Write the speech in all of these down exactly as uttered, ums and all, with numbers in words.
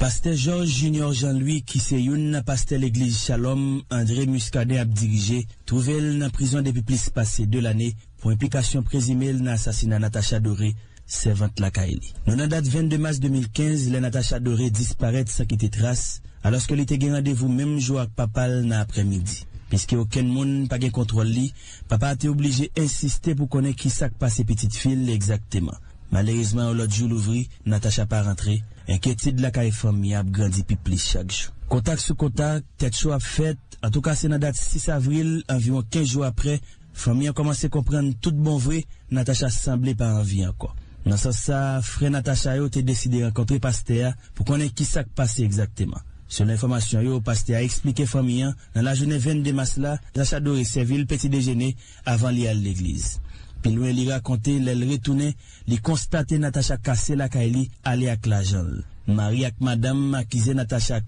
Pastè Georges Junior Jean Louis, ki se youn nan pastè legliz Shalom, André Muscadin ap dirije, twouve l nan prizon depi plis pase de lane pou enplikasyon prezime l nan asasina Natacha Doré, sèvant lakay li. Nou nan dat vennde mas de mil kenz, lè Natacha Doré disparèt san kite tras, alòske li te gen randevou menm jou ak papa l nan aprèmidi. Piske okenn moun pa gen kontwòl li, papa a te oblije ensiste pou konnen kisa k pase pitit fi l egzakteman. Malerezman, yon lòt jou louvri, Natacha pa rantre, enkyetid lakay fanmi an ap grandi pi plis chak jou. Kontak sou kontak, tèt cho ap fèt, antouka se nan dat sis avril, anviwon kenz jou apre, fanmi an kòmanse konprann tout bon vre, Natacha sanble pa anvi ankò. Nan sans sa, frè Natacha yo te deside rankontre pastè a pou konnen kisa k pase egzakteman. Selon enfòmasyon yo, pastè a eksplike fanmi an, nan lajounen vennde mas la, Natacha Doré sèvi l peti dejene avan li al legliz. Pi lwen, li rakonte lè l retounen, li konstate Natacha kase lakay li, ale ak lajan l. Mari ak madanm akize Natacha.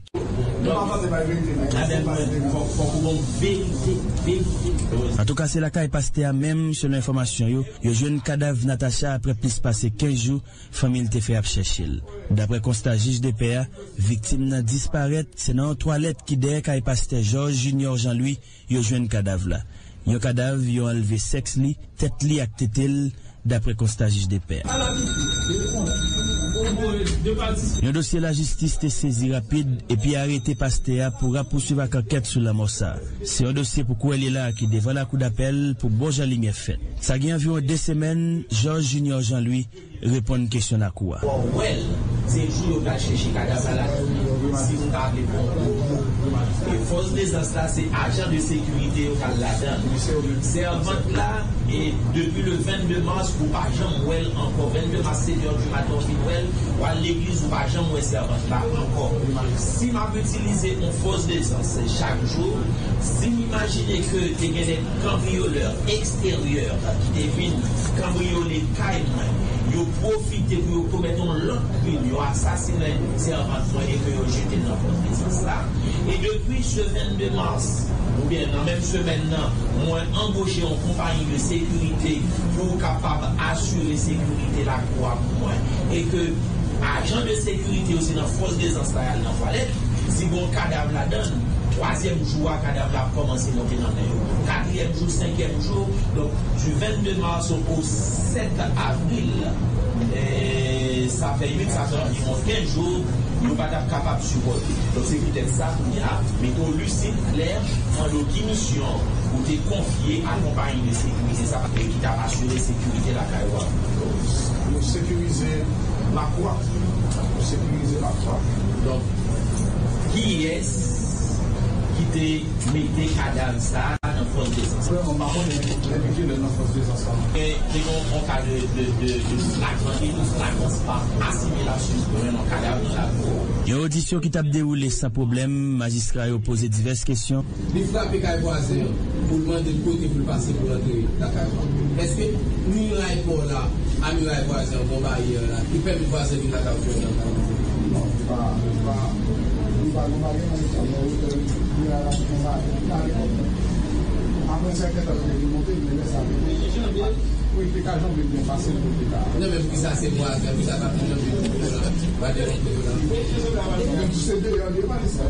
Antouka, se lakay pastè a menm, selon enfòmasyon yo, yo jwenn kadav Natacha apre plis pase kenz jou fanmi l te fè ap chèche l. Daprè konsta jij de pè a, viktim nan disparèt, se nan yon twalèt ki dèyè kay pastè Georges Junior Jean Louis yo jwenn kadav la. Yon kadav yo anlve sèks li, tèt li ak tete l, daprè konsta jij de pè a. Yon dosye lajistis te sezi rapid epi arete pastè a pou rapousuiv ak ankèt sou lanmò sa a. Se yon dosye pou kwè li la ki devan lakou dapèl pou bon jan limyè fèt. Sa gen anviwon de semèn, Georges Junior Jean Louis reponn kesyon lakou a. Wè l, se jou yo pral chèche kadav la, la tounen. Si nou ta vle pran yon gwo mo, e fòs dezans la, se ajan de sekirite yo k al ladan l. Sèvant la, e depi le vennde mas, ou pa janm wè l ankò. Vennde mas, sèt è di maten, ou fin wè l, w al legliz, ou pa janm wè sèvant la ankò. Si m ap itilize yon fòs dezans chak jou, si m imajine ke te gen de kanbriyolè eksteryè ki te vin kanbriyole kay mwen, yo pwofite pou yo komèt yon lòt krim, yo asasinen sèvant mwen e ke yo jete l nan fòs dezans la. E depi se vennde mas, oubyen nan menm semèn nan, mwen anboche yon konpayi de sekirite pou kapab asire sekirite lakou a pou mwen. E ke ajan de sekirite yo se nan fòs dezans la y al nan twalèt. Si gon kadav ladan l, twazyèm jou a, kadav la ap kòmanse monte nan men yo. Katriyèm jou, senkyèm jou, donk, du vennde mas au sèt avril, e, sa fè uit, sa fè anviwon kenz jou, yo pa t ap kapab sipòte. Donk, se poutèt sa, kounye a, mete w lisid, klè, mande w ki misyon ou te konfye a konpayi de sekirite sa, e ki t ap asire sekirite lakay ou a. Nou sekirize lakou a. Nou sekirize lakou a. Donk, kiyès ki te mete kadav sa a nan fòs dezans? Vrèman, m pa konnen depi kilè nan fòs dezans la. E te gen yon ka de, de, de, de flagrant, de flagrans pa asimilasyon. Vrèman, kadav nan lakou. Yon odisyon ki t ap dewoule san pwoblèm, majistra yo poze divès kesyon. Li frape kay vwazen an pou l mande l kote pou l pase pou l antre lakay la. Èske miray pò la a miray vwazen an, gon baryè la ki pèmèt vwazen vin lakay ou fè nan kay ou? Non, li pa, li pa, li pa gon baryè nan mitan, men wotè miray la se gon baryè ki kare kòm. Apre sèten tan, li monte, men lè sa, wi, li te ka janbe byen pase l pou l te ka. Non, men poukisa se vwazen, poukisa pa janbe pou l la, pa de monte la? Menm si se deyò li ye, pa de sa.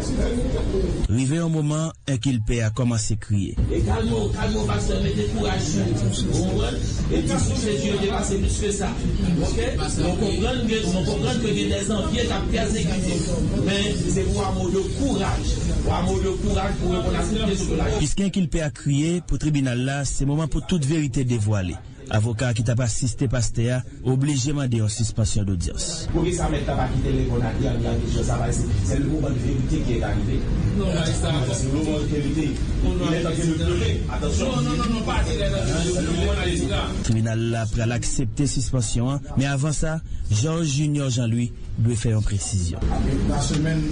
Rive yon moman, enkilpe a kòmanse kriye. E kalme w, kalme w, pastè, mete kouraj sou ou, ou konprann? E di sou Jezi yo depase plis ke sa. Oke? Nou konprann ke, nou konprann ke gen dèzanvye k ap pèsekite w. Men, se pou w a mo de kouraj. Pou w a mo de kouraj pou reponn a tout kesyon la. Piske enkilpe a kriye pou tribinal la, se moman pou tout verite devwale. Avoka ki t ap asiste pastè a oblije mande yon sispansyon dodyans. Poukisa mèt la pa kite reponn a dènye kesyon sa, paske se le moman de vérité qui est arrivé. Non, majistra. C'est le moment de vérité. Il est en train de pleurer. Attention. Non, non, non, non, pa di lè nan le moman, majistra. Tribinal la pral aksepte sispansyon an, men avan sa, Georges Junior Jean Louis dwe fè yon presizyon. La semaine